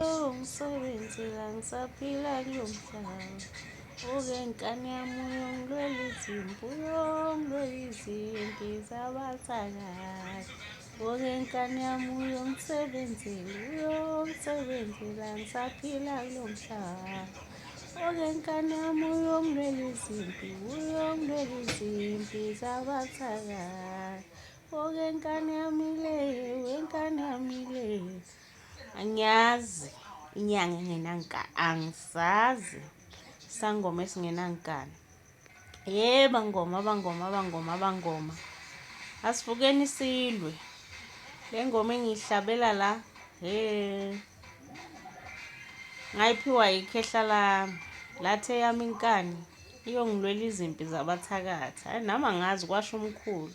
Uyongisebenzela ngisaphila kulo mhlaba. Uke nkani yami uyongilwela izimpi, uyongilwela izimpi zabathakathi. Uke nkani yami uyongisebenzela, uyongisebenzela ngisaphila kulo mhlaba. Uke nkani yami uyongilwela izimpi, uyongilwela izimpi zabathakathi. Uke nkani yami le, wenkani yami le. Angiyazi inyanga engenankani, angisazi isangoma esingenankani. Ye bangoma, bangoma, bangoma, bangoma, asivukeni silwe. Le ngoma engiyihlabela la, he, ngayiphiwa yikhehla lami, lathi eyami inkani iyongilwela izimpi zabathakathi. Hhayi nami angazi, kwasho umkhulu.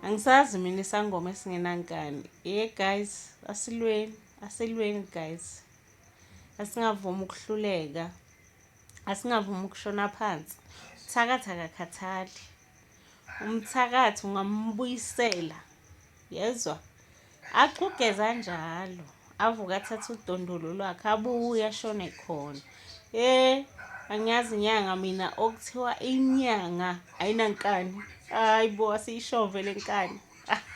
Angisazi mina isangoma esingenankani. Ye guys, asilweni, asilweni guys. Asingavumi ukuhluleka. Asingavumi ukushona phansi. Umthakathi akakhathali. Umthakathi ungambuyisela. Yezwa? Axhugeza njalo. Avuke athathe udondolo lwakhe abuye ashone khona. Angiyazi inyanga mina okuthiwa inyanga ayinankani. Hayi bo, asiyishove le nkani.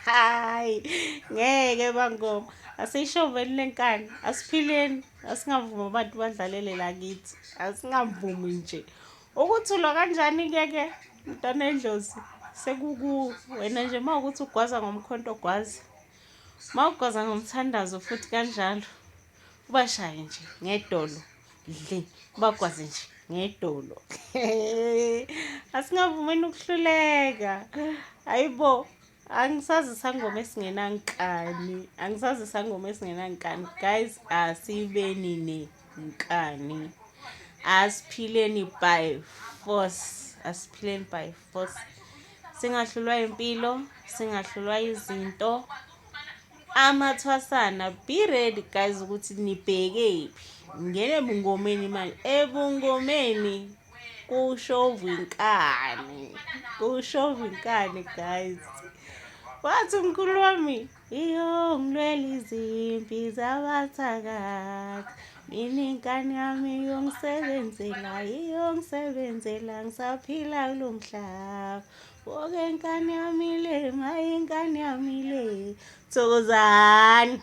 Hayi, ngeke bangoma. Asiyishoveni le nkani. Asiphileni, asingavumi abantu badlalele la kithi. Asingavumi nje. Ukuthi ulwa kanjani-ke ke mntwana edlozi sekukuwe wena nje uma ukuthi ugwaza ngomkhonto gwaza. Uma ugwaza ngomthandazo futhi kanjalo ubashaye nje ngedolo dli, ubagwaze nje ngedolo. Asingavumeni ukuhluleka. Hayibo, angisazi isangoma esingenankani, angisazi isangoma esingenankani. Guys, asibeni nenkani, asiphileni by force, asiphileni by force. Singahlulwa impilo, singahlulwa izinto. Amathwasana, be ready guys ukuthi nibhekephi. Ngene ebungomeni manje, ebungomeni kushovwa inkani, kushovwa inkani guys. Wathi umkhulu wami, iyongilwela izimpi zabathakathi. Mina inkani yami iyongisebenzela, iyongisebenzela ngisaphila kulo mhlaba. Woke inkani yami le, maye inkani yami le. Thokozani.